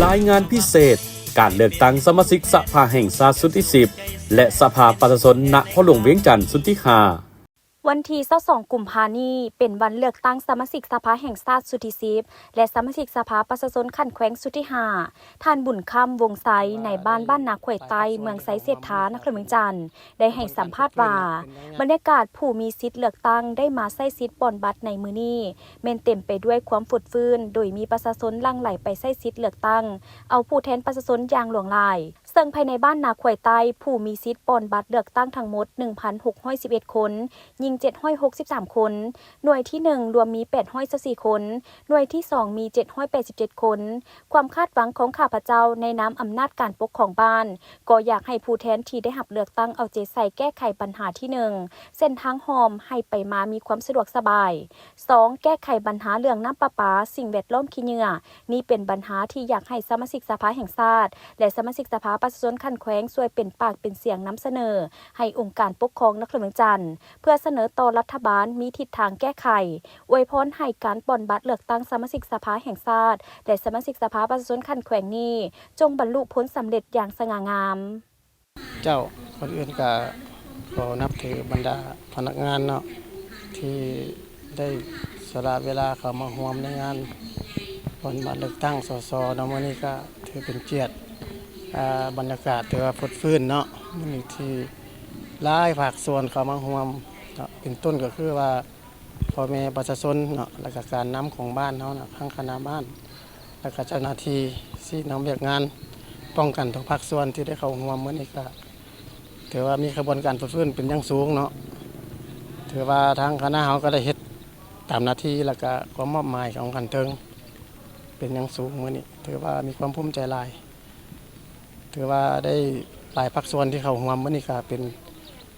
ລາຍງານພິເສດ ການເລືອກຕັ້ງສະມາຊິກສະພາແຫ່ງຊາດຊຸດທີສິບ ແລະ ສະພາປະຊາຊົນນະຄອນຫຼວງວຽງຈັນຊຸດທີຫ້າ. ວັນທີຊາວສອງ ກຸມພານີ້ ເປັນວັນເລືອກຕັ້ງສະມາຊິກສະພາແຫ່ງຊາດຊຸດທີສິບ ແລະ ສະມາຊິກສະພາປະຊາຊົນຂັ້ນແຂວງຊຸດທີຫ້າ. ທ່ານ ບຸນຄຳ ວົງໄຊ ນາຍບ້ານບ້ານນາຂວາຍໃຕ້ ເມືອງໄຊເສດຖາ ນະຄອນຫຼວງວຽງຈັນ ໄດ້ໃຫ້ສຳພາດວ່າ ບັນຍາກາດຜູ້ມີສິດເລືອກຕັ້ງໄດ້ມາໃຊ້ສິດປ່ອນບັດໃນມື້ນີ້ ແມ່ນເຕັມໄປດ້ວຍຄວາມຟົດຟື້ນ ໂດຍມີປະຊາຊົນຫຼັ່ງໄຫຼໄປໃຊ້ສິດເລືອກຕັ້ງ ເອົາຜູ້ແທນປະຊາຊົນຢ່າງຫຼວງຫຼາຍ. ເຊິ່ງພາຍໃນບ້ານນາຂວາຍໃຕ້ ຜູ້ມີສິດປ່ອນບັດເລືອກຕັ້ງທັງໝົດ ໜຶ່ງພັນຫົກຮ້ອຍສິບເອັດຄົນ, ຍິງເຈັດຮ້ອຍຫົກສິບສາມຄົນ, ໜ່ວຍທີໜຶ່ງ ລວມມີແປດຮ້ອຍຊາວສີ່ຄົນ, ໜ່ວຍທີສອງ ມີເຈັດຮ້ອຍແປດສິບເຈັດຄົນ. ຄວາມຄາດຫວັງຂອງຂ້າພະເຈົ້າໃນນາມອຳນາດການປົກຄອງບ້ານ ກໍຢາກໃຫ້ຜູ້ແທນທີ່ໄດ້ຮັບເລືອກຕັ້ງເອົາໃຈໃສ່ແກ້ໄຂບັນຫາທີໜຶ່ງ ເສັ້ນທາງຮ່ອມໃຫ້ໄປມາມີຄວາມສະດວກສະບາຍ, ສອງ ແກ້ໄຂບັນຫາເລື່ອງນ້ຳປະປາ, ສິ່ງແວດລ້ອມ, ຂີ້ເຫຍື້ອ. ນີ້ເປັນບັນຫາທີ່ຢາກໃຫ້ສະມາຊິກສະພາແຫ່ງຊາດ ແລະ ສະມາຊິກສະພາປະຊາຊົນຂັ້ນແຂວງຊ່ວຍເປັນປາກເປັນສຽງນຳສະເໜີໃຫ້ອົງການປົກຄອງນະຄອນຫຼວງວຽງຈັນ ເພື່ອສະເໜີຕໍ່ລັດຖະບານມີທິດທາງແກ້ໄຂ. ອວຍພອນໃຫ້ການປ່ອນບັດເລືອກຕັ້ງສະມາຊິກສະພາແຫ່ງຊາດ ແລະ ສະມາຊິກສະພາປະຊາຊົນຂັ້ນແຂວງນີ້ ຈົ່ງບັນລຸຜົນສຳເລັດຢ່າງສະຫງ່າງາມ. ເຈົ້າ, ກ່ອນອື່ນກະຂໍນັບຖືບັນດາພະນັກງານເນາະ ທີ່ໄດ້ສະຫຼະເວລາເຂົ້າມາຮ່ວມໃນງານປ່ອນບັດເລືອກຕັ້ງ ສສ ເນາະ. ມື້ນີ້ກະຖືເປັນກຽດ, ອາ, ບັນຍາກາດຖືວ່າຟົດຟື້ນເນາະ. ມື້ນີ້ທີ່ຫຼາຍພາກສ່ວນເຂົ້າມາຮ່ວມເນາະ, ເປັນຕົ້ນກະຄືວ່າ ພໍ່ແມ່ປະຊາຊົນເນາະ ແລ້ວກະການນຳຂອງບ້ານເຮົານະ ທັງຄະນະບ້ານ ແລ້ວກະເຈົ້າໜ້າທີ່ຊີ້ນຳວຽກງານປ້ອງກັນທຸກພາກສ່ວນທີ່ໄດ້ເຂົ້າຮ່ວມມື້ນີ້ ກະຖືວ່າມີຂະບວນການຝຶກຟື້ນເປັນຢ່າງສູງເນາະ. ຖືວ່າທາງຄະນະເຮົາກະໄດ້ເຮັດຕາມໜ້າທີ່ ແລ້ວກະຄວາມມອບໝາຍຂອງຂັ້ນເທິງເປັນຢ່າງສູງ. ມື້ນີ້ຖືວ່າມີຄວາມພູມໃຈຫຼາຍ. ຖືວ່າໄດ້ຫຼາຍພາກສ່ວນທີ່ເຂົ້າຮ່ວມ. ມື້ນີ້ກະເປັນ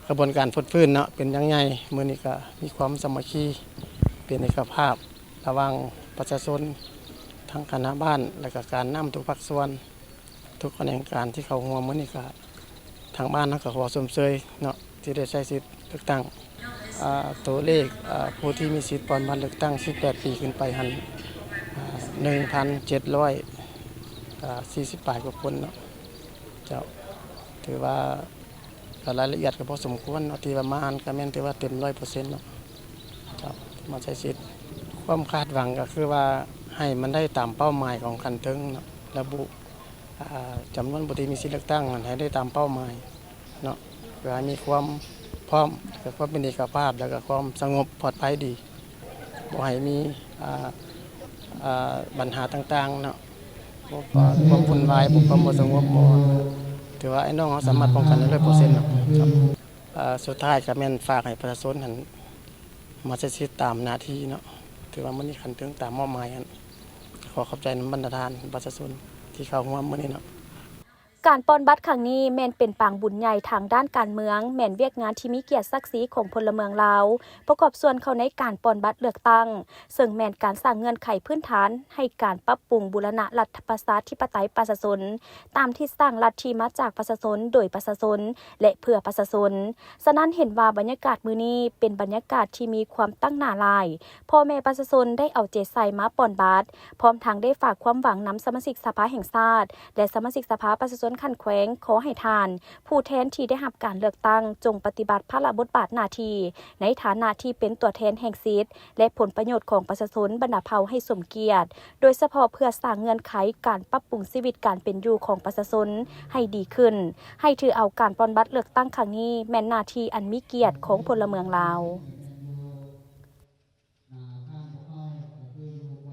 ຂະບວນການຟົດຟື້ນເນາະ ເປັນຢ່າງໃຫຍ່. ມື້ນີ້ກະມີຄວາມສາມັກຄີ ເປັນເອກະພາບລະຫວ່າງປະຊາຊົນ ທັງຄະນະບ້ານ ແລະກະການນຳທຸກພາກສ່ວນ ທຸກຂະແໜງການທີ່ເຂົ້າຮ່ວມ. ມື້ນີ້ກະທາງບ້ານເຮົາກະຂໍຊົມເຊີຍເນາະ ທີ່ໄດ້ໃຊ້ສິດເລືອກຕັ້ງ. ອາ, ຕົວເລກ, ອາ, ຜູ້ທີ່ມີສິດປ່ອນບັດເລືອກຕັ້ງສິບແປດປີຂຶ້ນໄປຫັ້ນ, ອາ, ໜຶ່ງພັນເຈັດຮ້ອຍສີ່ສິບປາຍກວ່າຄົນເນາະ. ເຈົ້າ, ຖືວ່າກະລາຍລະອຽດກະພໍສົມຄວນເນາະ, ທີ່ວ່າມາຫັ້ນກະແມ່ນຖືວ່າເຕັມຮ້ອຍເປີເຊັນເນາະ. ເຈົ້າ, ມາໃຊ້ສິດ. ຄວາມຄາດຫວັງກະຄືວ່າໃຫ້ມັນໄດ້ຕາມເປົ້າໝາຍຂອງຂັ້ນເທິງເນາະ, ລະບຸ ອາ, ຈຳນວນຜູ້ທີ່ມີສິດເລືອກຕັ້ງຫັ້ນໃຫ້ໄດ້ຕາມເປົ້າໝາຍເນາະ, ເພື່ອໃຫ້ມີຄວາມພ້ອມ ແລະ ຄວາມເປັນເອກະພາບ ແລະກະຄວາມສະຫງົບປອດໄພດີ, ບໍ່ໃຫ້ມີ ອາ ອາ ບັນຫາຕ່າງໆເນາະ, ບໍ່ຄວາມວຸ້ນວາຍ ບໍ່ຄວາມບໍ່ສະຫງົບ. ບໍ່ ຖືວ່າອ້າຍນ້ອງເຮົາສາມາດປ້ອງກັນໄດ້ຮ້ອຍເປີເຊັນເນາະ. ອາ ສຸດທ້າຍກະແມ່ນຝາກໃຫ້ປະຊາຊົນຫັ້ນມາໃຊ້ສິດຕາມໜ້າທີ່ເນາະ, ຖືວ່າມື້ນີ້ຂັ້ນເທິງຕາມມອບໝາຍຫັ້ນ. ຂໍຂອບໃຈນຳບັນດາທ່ານປະຊາຊົນທີ່ເຂົ້າຮ່ວມມື້ນີ້ເນາະ. ການປ່ອນບັດຄັ້ງນີ້ແມ່ນເປັນປາງບຸນໃຫຍ່ທາງດ້ານການເມືອງ, ແມ່ນວຽກງານທີ່ມີກຽດສັກສີຂອງພົນລະເມືອງລາວ ປະກອບສ່ວນເຂົ້າໃນການປ່ອນບັດເລືອກຕັ້ງ, ເຊິ່ງແມ່ນການສ້າງເງື່ອນໄຂພື້ນຖານໃຫ້ການປັບປຸງບູລະນະລັດປະຊາທິປະໄຕປະຊາຊົນ ຕາມທິດສ້າງລັດທີ່ມາຈາກປະຊາຊົນ, ໂດຍປະຊາຊົນ ແລະ ເພື່ອປະຊາຊົນ. ສະນັ້ນເຫັນວ່າບັນຍາກາດມື້ນີ້ເປັນບັນຍາກາດທີ່ມີຄວາມຕັ້ງໜ້າຫຼາຍ, ພໍ່ແມ່ປະຊາຊົນໄດ້ເອົາໃຈໃສ່ມາປ່ອນບັດ, ພ້ອມທັງໄດ້ຝາກຄວາມຫວັງນຳສະມາຊິກສະພາແຫ່ງຊາດ ແລະ ສະມາຊິກສະພາປະຊາຊົນຂັ້ນແຂວງ, ຂໍໃຫ້ທ່ານ ຜູ້ແທນທີ່ໄດ້ຮັບການເລືອກຕັ້ງ ຈົ່ງປະຕິບັດພາລະບົດບາດໜ້າທີ່ ໃນຖານະທີ່ເປັນຕົວແທນແຫ່ງສິດ ແລະ ຜົນປະໂຫຍດຂອງປະຊາຊົນບັນດາເຜົ່າໃຫ້ສົມກຽດ, ໂດຍສະເພາະເພື່ອສ້າງເງື່ອນໄຂການປັບປຸງຊີວິດການເປັນຢູ່ຂອງປະຊາຊົນໃຫ້ດີຂຶ້ນ, ໃຫ້ຖືເອົາການປ່ອນບັດເລືອກຕັ້ງຄັ້ງນີ້ແມ່ນໜ້າທີ່ອັນມີກຽດຂອງພົນລະເມືອງລາວ.